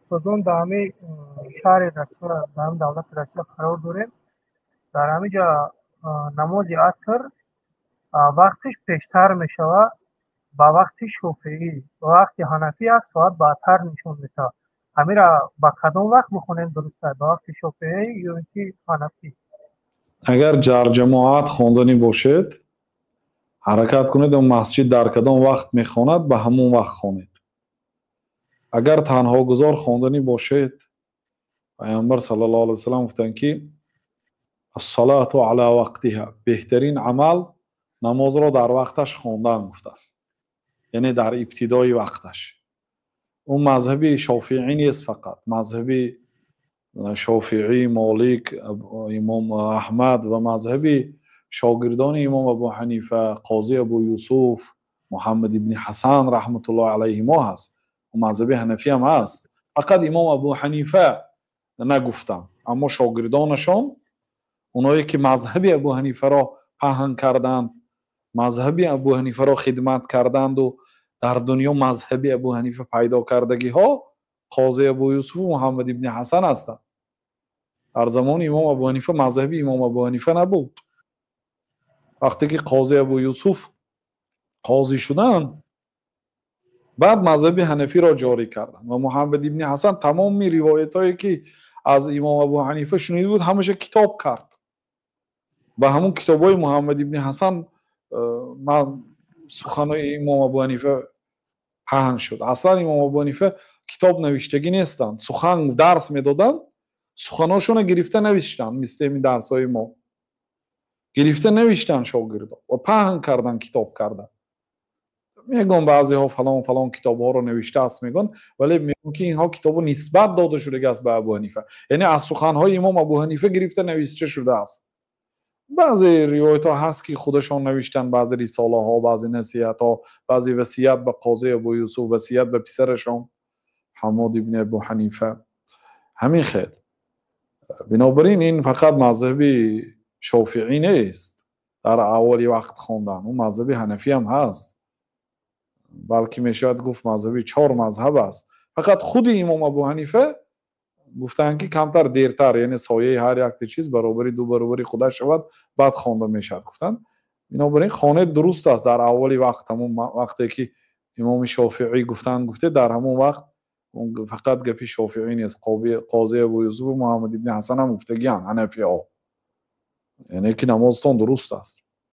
Устозон, дар ҳамин шаҳри Россия, дар ҳамин давлати Россия қарор дорем. Дар ҳамин ҷо намози аср вақтиш пештар мешавад ба вақти шофеӣ, ба вақти ҳанафӣ як соат баъдтар нишон медиҳад. Ҳамира ба кадом вақт бихонем дуруст аст, ба вақти шофеӣ ё ин ки ҳанафӣ? Агар дар ҷамоат хонданӣ бошед, ҳаракат кунед, он масҷид дар кадом вақт мехонад, ба ҳамон вақт хонед. Агар танҳогузор хонданӣ бошед, Пайғамбар саллаллоҳу алайҳи васаллам гуфтанд, ки ассалату ала вақтиҳа, беҳтарин амал намозро дар вақташ хондан гуфтанд, яъне дар ибтидои вақташ. Он мазҳаби шофиӣ нест фақат, мазҳаби шофиӣ, Молик, имом Аҳмад ва мазҳаби шогирдони имом Абу Ҳанифа, қози Абу Юсуф, Муҳаммад ибни Ҳасан раҳматуллоҳи алайҳимо ҳаст. Мазҳаби ҳанафӣ ҳам ҳаст. Фақат имом Абу Ҳанифа нагуфтанд, аммо шогирдонашон, оное ки мазҳаби Абу Ҳанифаро паҳн карданд, мазҳаби Абу Ҳанифаро хидмат карданду дар дунё мазҳаби Абу Ҳанифа пайдо кардагиҳо қози Абу Юсуфу Муҳаммад ибни Ҳасан ҳастанд. Дар замони имом Абу Ҳанифа мазҳаби имом Абу Ҳанифа набуд. Вақте ки қози Абу Юсуф қозӣ шуданд, баъд мазҳаби ҳанафиро ҷорӣ карданд ва Муҳаммад ибни Ҳасан тамоми ривоятҳое ки аз имом Абу Ҳанифа шунида буд, ҳамаша китоб кард. Ба ҳамон китобҳои Муҳаммад ибни Ҳасан суханои имом Абу Ҳанифа паҳн шуд. Аслан имом Абу Ҳанифа китоб навиштагӣ нестанд, сухан дарс медоданд, суханошонро гирифта навиштанд, мисли ин дарсҳои мо гирифта навиштанд шогирдо ва паҳн кардан, китоб кардан. Мегӯн баъзеҳо фалон фалон китобҳоро навиштааст мегӯн, вале мегӯн ки инҳо китобо нисбат дода шудагааст ба Абу Ҳанифа, яъне аз суханҳои имом Абу Ҳанифа гирифта навишта шудааст. Баъзе ривоятҳо ҳаст ки худашон навиштанд, баъзе рисолаҳо, баъзе насиҳатҳо, баъзе васият ба қози Абу Юсуф, васият ба писарашон Ҳаммод ибни Абу Ҳанифа, ҳамин хел. Бинобар ин ин фақат мазҳаби шофиӣ нест дар аввали вақт хондан, он мазҳаби ҳанафӣ ҳам ҳаст, балки мешавад гуфт мазҳаби чор мазҳаб аст. Фақат худи имом Абу Ҳанифа гуфтанд ки камтар дертар, яъне сояи ҳар якте чиз баробари ду баробари худаш шавад, баъд хонда мешавад гуфтанд. Бинобар ин хонед дуруст аст дар аввали вақт, ҳамон вақте ки имоми шофиӣ гуфтанд, гуфте дар ҳамон вақт фақат гапи шофиӣ нест, қози Абу Юсуф, Муҳаммад ибни Ҳасан ҳам гуфтагианд, ҳанафиҳо, яъне ки намозтон дуруст аст.